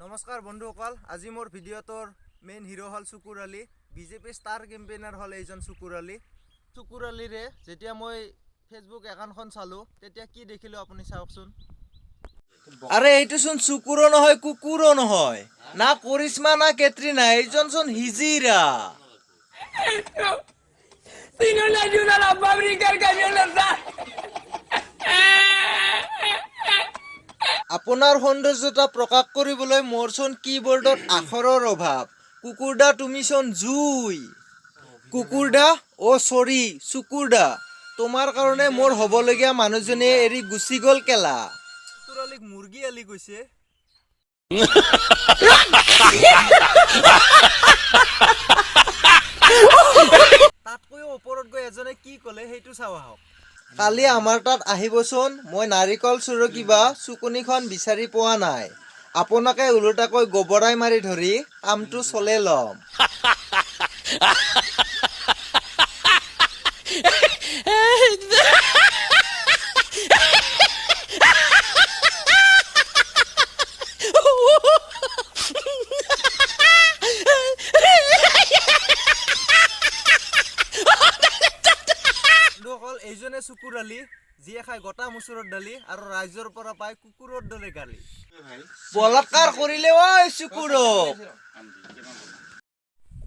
নমস্কাৰ বন্ধুসকল, আজি মোৰ ভিডিঅ'টোৰ মেইন হিৰ' হ'ল চুকুৰ আলী। বিজেপি ষ্টাৰ কেম্পেইনাৰ হ'ল এইজন চুকুৰ আলী। চুকুৰ আলীৰে যেতিয়া মই ফেচবুক একাউণ্টখন চালোঁ, তেতিয়া কি দেখিলোঁ আপুনি চাওকচোন। আৰে এইটোচোন চুকুৰো নহয়, কুকুৰো নহয়, না কৰিশ্মা না Katrina, এইজনচোন হিজিৰা। Si no le ayuda a la fábrica, el camión le da. আপোনাৰ সৌন্দৰ্যতা প্ৰকাশ কৰিবলৈ মোৰচোন কীবৰ্ডত আখৰৰ অভাৱ। কুকুৰদা, তুমিচোন জুই। কুকুৰদা, অ' চৰি, চুকুৰদা, তোমাৰ কাৰণে মোৰ হ'বলগীয়া মানুহজনীয়ে এৰি গুচি গ'ল কেলা। চুকুৰ আলীক মুৰ্গী আলি কৈছে। তাতকৈও ওপৰত গৈ এজনে কি ক'লে সেইটো চাওঁ আহক। কালি আমাৰ তাত আহিবচোন, মই নাৰিকল চুৰকি বা চুকনিখন বিচাৰি পোৱা নাই। আপোনাকে ওলোটাকৈ গোবৰাই মাৰি ধৰি কামটো চলে ল'ম। বন্ধুসকল, এইজনে চুকুৰ আলী, যিয়ে খায় গোটা মচুৰৰ দালি আৰু ৰাইজৰ পৰা পায় কুকুৰৰ দৰে গালি। বলাৎকাৰ কৰিলে ঐ চুকুৰক।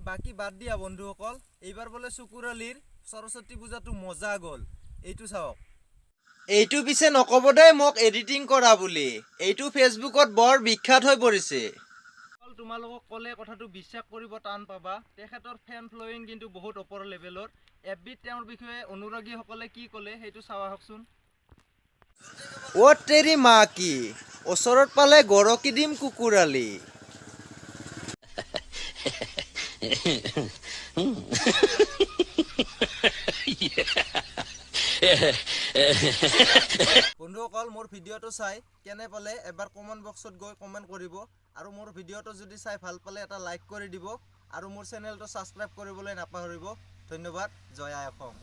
বাকী বাদ দিয়া বন্ধুসকল, এইবাৰ বোলে চুকুৰ আলীৰ সৰস্বতী পূজাটো মজা গ'ল, এইটো চাওক। এইটো পিছে নক'ব দেই মোক এডিটিং কৰা বুলি, এইটো ফেচবুকত বৰ বিখ্যাত হৈ পৰিছে। তোমালোকক ক'লে কথাটো বিশ্বাস কৰিব টান পাবা, তেখেতৰ ফেন ফল'য়িং কিন্তু বহুত ওপৰ লেভেলৰ। এফ বিত তেওঁৰ বিষয়ে অনুৰাগীসকলে কি ক'লে সেইটো চাওঁ আহকচোন। অ' তেৰি মা কি, ওচৰত পালে গৰকি দিম কুকুৰ আলী। বন্ধুসকল, মোৰ ভিডিঅ'টো চাই কেনে পালে এবাৰ কমেণ্ট বক্সত গৈ কমেণ্ট কৰিব, আৰু মোৰ ভিডিঅ'টো যদি চাই ভাল পালে এটা লাইক কৰি দিব, আৰু মোৰ চেনেলটো ছাবস্ক্ৰাইব কৰিবলৈ নাপাহৰিব। ধন্যবাদ। জয় আই অসম।